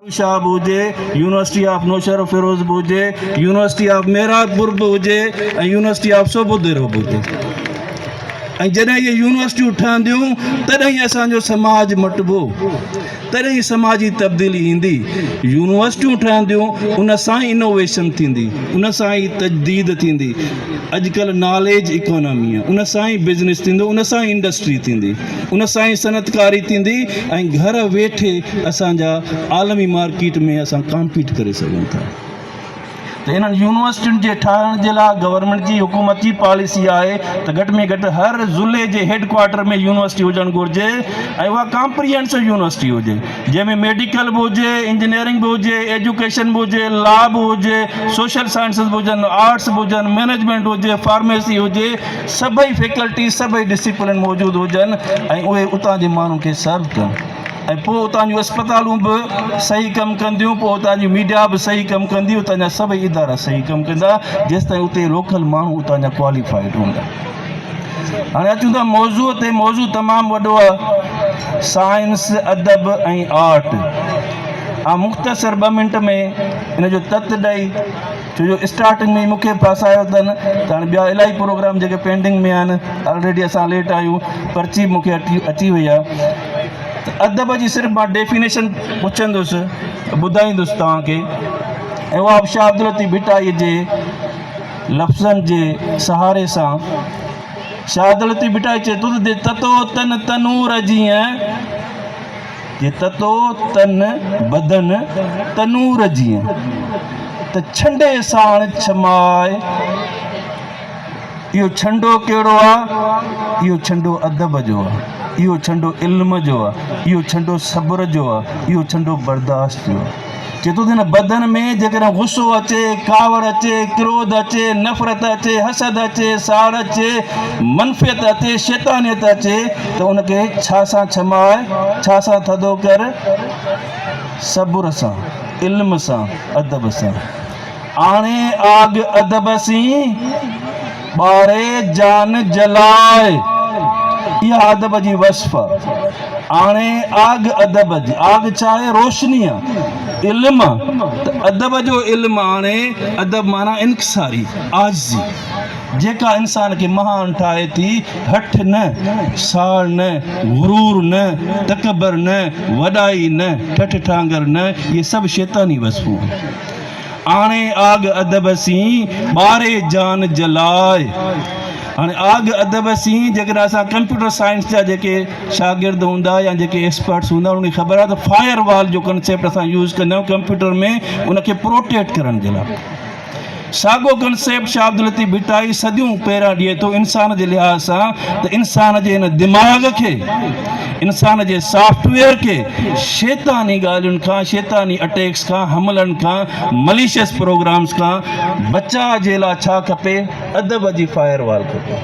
شاهه به هجي، university of Naushahro Feroze به هجي، يونيورسٽي آف محرابپور به هجي ۽ يونيورسٽي آف صوڀوديرو به هجي ۽ جڏهن اهي يونيورسٽيون ٺهنديون تڏهن ئي اسان جو سماج مٽبو، تڏهن ئي سماجي تبديلي ايندي. يونيورسٽيون ٺهنديون ان سان ئي انوويشن ٿيندي، ان سان ئي تجديد ٿيندي. اڄڪلهه ناليج اڪانامي آهي، ان سان ئي بزنس ٿيندو، ان سان ئي انڊسٽري ٿيندي. ان سان ئي صنعتڪاري ٿيندي ۽ گهر ويٺي اسان جا عالمي مارڪيٽ ۾ اسان ڪامپيٽ ڪري سگهون ٿا ته انهن يونيورسٽين جي ٺاهڻ جي لاء گورنمينٽ جي حڪومت جي پاليسي آهي ته گهٽ ۾ گهٽ هر ضلعي جي هيڊ ڪوارٽر ۾ يونيورسٽي هجڻ گهرجي ۽ اها ڪامپريهنسو يونيورسٽي هجي جنهن ۾ ميڊيڪل به هجي انجنيئرنگ به هجي ايجوڪيشن به هجي لا به هجي سوشل سائنسز به هجن آرٽس به هجن مينيجمينٽ هجي فارميسي هجي سڀئي فيڪلٽيز سڀئي ڊسيپلين موجود هجن ۽ اهي اتان جي ماڻهن کي سرو ڪن ۽ پوء اتان جون اسپتالون به صحيح ڪم ڪنديون پوء اتان جي ميڊيا به صحيح ڪم ڪندي اتان جا سڀئي ادارا صحيح ڪم ڪندا جيستائين اتي لوڪل ماڻهو اتان جا ڪواليفائيڊ هوندا. هاڻي اچون ٿا موضوع تي موضوع تمام وڏو آهي سائنس ادب ۽ آرٽ آ مختصر ٻه منٽ ۾ ان جو تت ڏئي ڇو جو اسٽارٽنگ ۾ ئي مونکي ڦاسايو اٿن ته هاڻي ٻيا الاهي پروگرام جيڪي پينڊنگ ۾ آهن آلريڊي اسان ليٽ آهيون پرچي به مونکي اچي وئي آهي ته ادب جي صرف مان ڊيفينيشن پڇندس ٻڌائيندس توهان کي ۽ اها به شاهه عبداللطيف ڀٽائي جي لفظن جي سهاري سان. شاهه عبداللطيف ڀٽائي چئي ٿو ته تتو تن تنور جيئن جي تتو تن بدن تنور جيئن، ته ڇنڊي ساڻ ڇماء. اهو ڇنڊو ڪهڙو آ؟ اهو ڇنڊو ادب جو آ، اهو ڇنڊو علم جو آ، اهو ڇنڊو صبر جو آ، اهو ڇنڊو برداشت جو آ. چئي ٿو ته هن بدن ۾ جيڪڏهن غصو اچي، ڪاوڙ اچي، ڪروڌ اچي، نفرت اچي، حسد اچي، ساڙ اچي، منفيت اچي، شيطانيت اچي ته ان کي ڇا سان ڇماء، ڇا سان ٿڌو ڪر؟ صبر سان، علم سان، ادب سان. آڻي آگ ادب سين، ٻاري جان جلاء. اها ادب جي وصف آ. آڻي آگ ادب جي، آگ ڇا آهي؟ روشني آ، علم آ، ته ادب جو علم آڻي، ادب معنيٰ انڪساري، عاجزي، جيڪا انسان کي مهان ٺاهي ٿي، هٺ نه، ساڙ نه، غرور نه، تڪبر نه، وڏائي نه، ٺٺ ٺانگر نه، اهي سڀ شيطاني وصفون آهن. آڻي آگ ادب سين، ٻاري جان جلاء. هاڻي آگ ادب سين جيڪڏهن اسان ڪمپيوٽر سائنس جا جيڪي شاگرد هوندا يا جيڪي ايڪسپرٽس هوندا انهن کي خبر آهي ته فائر وال جو ڪنسيپٽ اسان يوز ڪندا آهيون ڪمپيوٽر ۾ ان کي پروٽيڪٽ ڪرڻ جي لاء. ساڳو ڪنسيپٽ شاهه عبداللطيف ڀٽائي صديون پهريان ڏئي ٿو انسان جي لحاظ سان ته انسان جي هن دماغ کي، انسان جي سافٽ ويئر کي شيطاني ڳالهين کان، شيطاني اٽيڪس کان، حملن کان، مليشس پروگرامز کان بچاء جي لاء ڇا کپي؟ ادب جي فائر وال کپي.